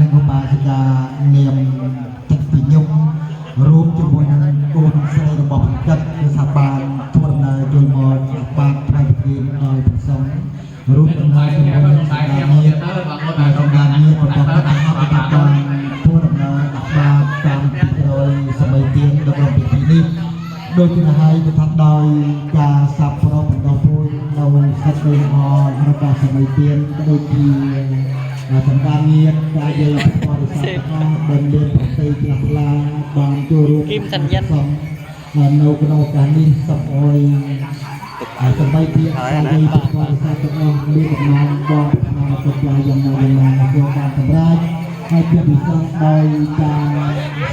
និងឧបាសិកានាមទឹកពីញុំរួមជាមួយនឹងកូនស្រីរបស់បង្កិតគឺថាបានធ្វើដំណើរចូលមកបានថ្វាយប្រគេនដល់ព្រះសង្ឃរួមដំណើរជាមួយនឹងសម្ដានញាតិសម្ដានញាតិរបស់គាត់ទាំងអស់គឺថាបានធ្វើដំណើរដាក់បាតតាមពីក្រោយសម័យទានដល់ក្នុងពិធីនេះ ដូច្នេះហើយគឺថាដោយការសាបព្រោះបណ្ដោះពូជនៅសេចក្តីល្អរបស់សម័យទានក៏ដូចជាសម្ដានញាតិការយាយបរិស័ទទាំងអស់ដែលមានប្រតិជ្រះថ្លាបានចូលរួម គឹមសញ្ញិត នៅក្នុងឱកាសនេះសូមអោយសម័យទានសាយាយបរិស័ទទាំងអស់មានដំណងបងប្រាថ្នាកិច្ចការយ៉ាងណាយ៉ាងណាសូមបានសម្រេចហើយជាពិសេសដោយការ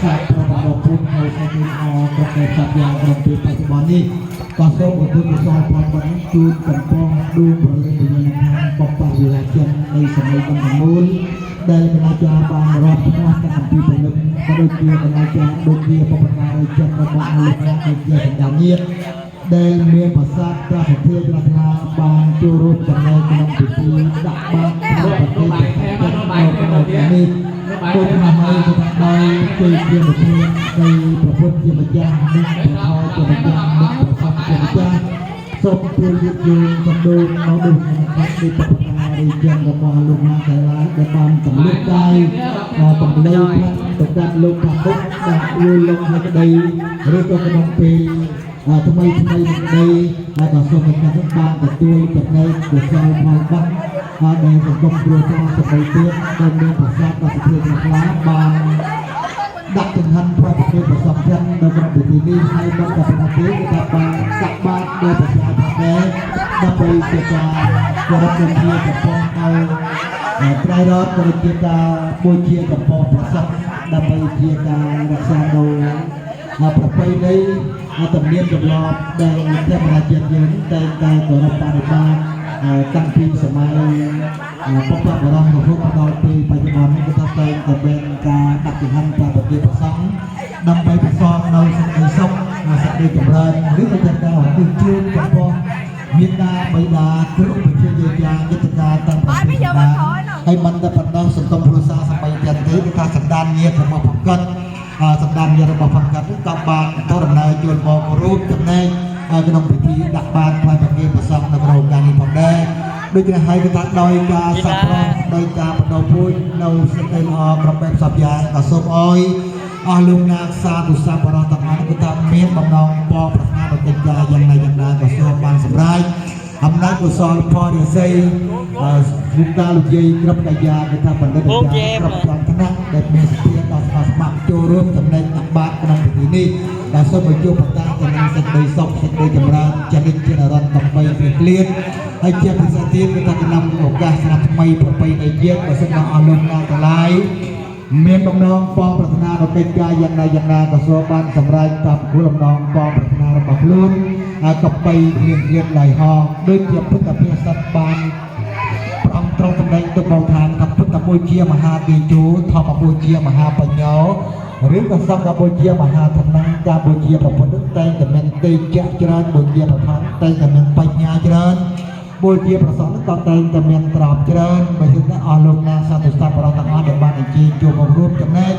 សាបព្រោះបណ្ដោះពូជនៅសេចក្តីល្អគ្រប់បែបសព្វយ៉ាងក្នុងពេលបច្ចុប្បន្ននេះក៏សូមឧទ្ទិសកុសលផលបុណ្យជូនកំពងដួងព្រលឹងវិញ្ញាណខណ្ឌបព្វវីរជននៃសម័យបន្ទមូលដែលគណៈចារ្យបានរាប់ឈ្មោះតាំងពីព្រលឹមក៏ដូចជាគណៈចារ្យដូចជាបព្វការីជនរបស់អលោកណាដូចជាសន្តានញាតិដែលមានប្រសាទព្រះសទ្ធាជ្រះថ្លាបានចូលរួមចំណែកក្នុងពិធីដាក់បាតក្នុងប្រទេសនៅក្នុងឱកាសនេះ ដូច្នេះហើយក៏ដោយជ័យជាប្រធាននៃព្រះពុទ្ធជាម្ចាស់និងព្រះធម៌ជាម្ចាស់និងព្រះសង្ឃជាម្ចាស់សូមជួយយកយើងសំដូងមកដូចក្នុងខេត្តនៃបព្វការីជនរបស់លោកណាកែឡាដែលបានទម្លុះកាយទម្លុះផ្នែកទៅកាន់លោកខាងមុខដែលយល់លងហើយក្តីឬក៏ក្នុងពេលថ្មីថ្មីនឹងក្តីហើយក៏សូមឲ្យអ្នកបានទទួលចំណែកកុសលផលបុណ្យហើយដែលសង្គមគ្រួសារសម័យទៀតដែលមានប្រសាទដល់សភាជ្រះថ្លាបានដាក់ចង្ហាន់ប្រពៃប្រសពចិននៅក្នុងពិធីនេះហើយមិនតែប៉ុណ្ណោះទេគឺថាបានដាក់បាតដោយប្រជាផងដែរដើម្បីជាការគោរពជំនឿចំពោះនៅត្រៃរតក៏ដូចជាការបូជាចំពោះប្រសពដើម្បីជាការរក្សានៅប្រពៃណីទំនៀមទម្លាប់ដែលធម្មរាជាតិយើងតែងតែគោរពបរិបត្តិតាំងពីសម័យបុព្វបុរសរហូតដល់ពេលបច្ចុប្បន្ននេះគឺថាតែងតែមានការដាក់ចង្ហាន់ប្រពៃប្រសង់ដើម្បីប្រសងនៅសេចក្តីសុខសេចក្តីចម្រើនឬក៏ជាការឧទ្ទិសជូនចំពោះមេដាបិតាគ្រូវិទ្យាយាយុទ្ធការតាំងពីបានហើយមិនតែប៉ុណ្ណោះសង្គមគ្រួសារសម័យទៀតទេគឺថាសន្តានញាតិរបស់បង្កិតសន្តានញាតិរបស់បង្កិតក៏បានធ្វើដំណើរជួលមករួមចំណែកក្នុងពិធីដាក់បាតថ្វាយប្រគេនព្រះសង្ឃនៅក្នុងការនេះផងដែរដូច្នេះហើយគឺថាដោយការសប្បុរសដោយការបដោពូជនៅសេចក្តីល្អគ្រប់បែបសព្វយ៉ាងក៏សូមអោយអស់លោកណាសាធុសាបរោះទាំងអស់គឺថាមានបំណងពងប្រាថ្នាដល់កិច្ចការយ៉ាងណាយ៉ាងណាក៏សូមបានសម្រេចអំណាចកុសលផលរិស័យលោកតាលោកយាយគ្រប់កាយាគឺថាបណ្ឌិតអាចារ្យគ្រប់ចំថ្នាក់ដែលមានសទ្ធាដល់ស្មោះស្ម័គ្រចូលរួមចំណែកដាក់បាតក្នុងពិធីនេះដែលសូមឲ្យជួបប្រតាទៅនឹងសេចក្តីសុខសេចក្តីចម្រើនចនិកជានិរន្តរ៍ដើម្បីព្រះគ្លៀនហើយជាពិសេសទៀតគឺថាក្នុងឱកាសឆ្នាំថ្មីប្រពៃណីជាតិបើសិនដល់អស់លោកណាទាំងឡាយមានបំណងប៉ងប្រាថ្នាដល់កិច្ចការយ៉ាងណាយ៉ាងណាក៏សូមបានសម្រេចតាមគោលបំណងប៉ងប្រាថ្នារបស់ខ្លួនហើយកបីគ្លៀងគ្លៀនឡើយហងដូចជាពុទ្ធភាសិតបានព្រះអង្គទ្រង់សម្ដែងទុកមកថាថាពុទ្ធបូជាមហាទេជោធម្មបូជាមហាបញ្ញោឬក៏សង្ឃបូជាមហាធនំការបូជាព្រះពុទ្ធតែងតែមានទេជៈច្រើនបូជាប្រធមតែងតែមានបញ្ញាច្រើនបូជាប្រសងក៏តែងតែមានទ្រព្យច្រើនបើជាអស់លោកណាសាធុសាបរោះទាំងអស់ដែលបានអញ្ជើញចូលមករួមចំណែក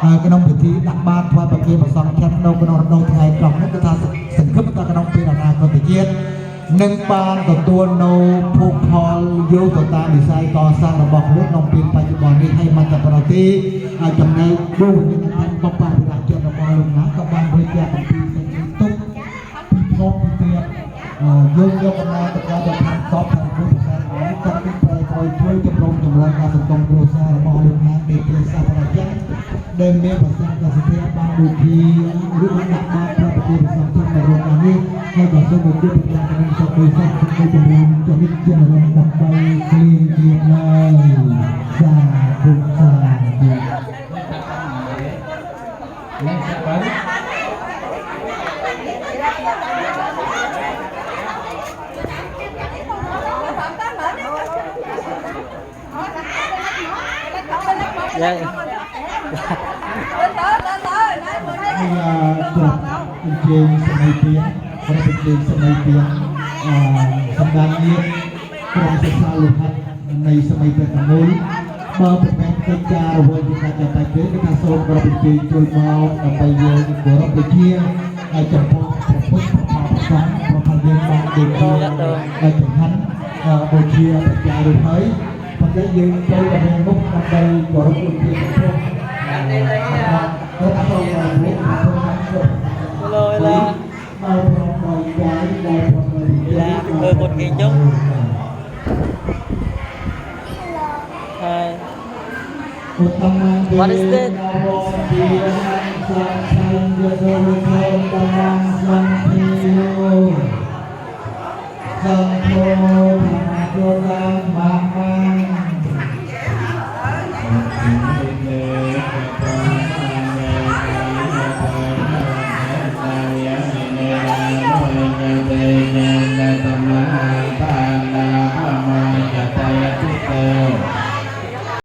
ហើយក្នុងពិធីដាក់បាតថ្វាយប្រគេនព្រះសង្ឃឆាត់នៅក្នុងរដូវថ្ងៃត្រង់នេះគឺថាសង្ឃឹមថាក្នុងពេលអនាគតជាតិនឹងបានទទួលនៅភោគផលយោទៅតាមវិស័យកសាងរបស់ខ្លួនក្នុងពេលបច្ចុប្បន្ននេះហើយមិនតែប៉ុណ្ណោះទេហើយចំណែកដួងវិញ្ញាណខណ្ឌបព្វវីរជនរបស់លោកណាក៏បានរៀបចំអំពីសេចក្តីទុក្ខពិភពពិភពយើងយកកំណត់ទៅដល់ឋានតបខាងគ្រូភាសានេះក៏មានប្រែក្រោយជួយជំរុញចម្រើនការសង្គមគ្រួសាររបស់លោកណាដែលជាសាសនាចិនដែលមានប្រសាទកសិធាបានដូចជាឬបានដាក់បាតប្រពៃប្រសងចិននៅក្នុងនេះហើយក៏សូមឲ្យជួបប្រកាសក្នុងសុខដោយសុខដោយចម្រើនចនិកជានិរន្តរ៍ដើម្បីគ្លៀងគ្លៀងឡើយសាធុសាធុ ឡើងសាក់បើ Dạ. ហើយគ្រប់អញ្ជើញសម័យទៀងគ្រប់អញ្ជើញសម័យទៀងអឺសម្ដានញាតិក្រុមសិក្សាលោហិតនៃសម័យព្រះកមូល បើពុំមែនកិច្ចការរវល់ជាការចាំបាច់ទេគឺថាសូមគោរពអញ្ជើញជួយមកដើម្បីយើងគោរពវិជាហើយចំពោះព្រះពុទ្ធព្រះធម៌ព្រះសង្ឃព្រោះថាយើងបានដូចជាហើយចង្ហាន់បូជាប្រជារួចហើយប៉ុន្តែយើងត្រូវតែមានមុខដើម្បីគោរពវិជាចំពោះព្រះធម៌ព្រះពុទ្ធ Hello Ella. មកព្រមដោយកាយដោយព្រមដោយវិជ្ជា Ella មើលគាត់គេចុះ Hi. What What is that? សង្ឃោធម្មោតាមមា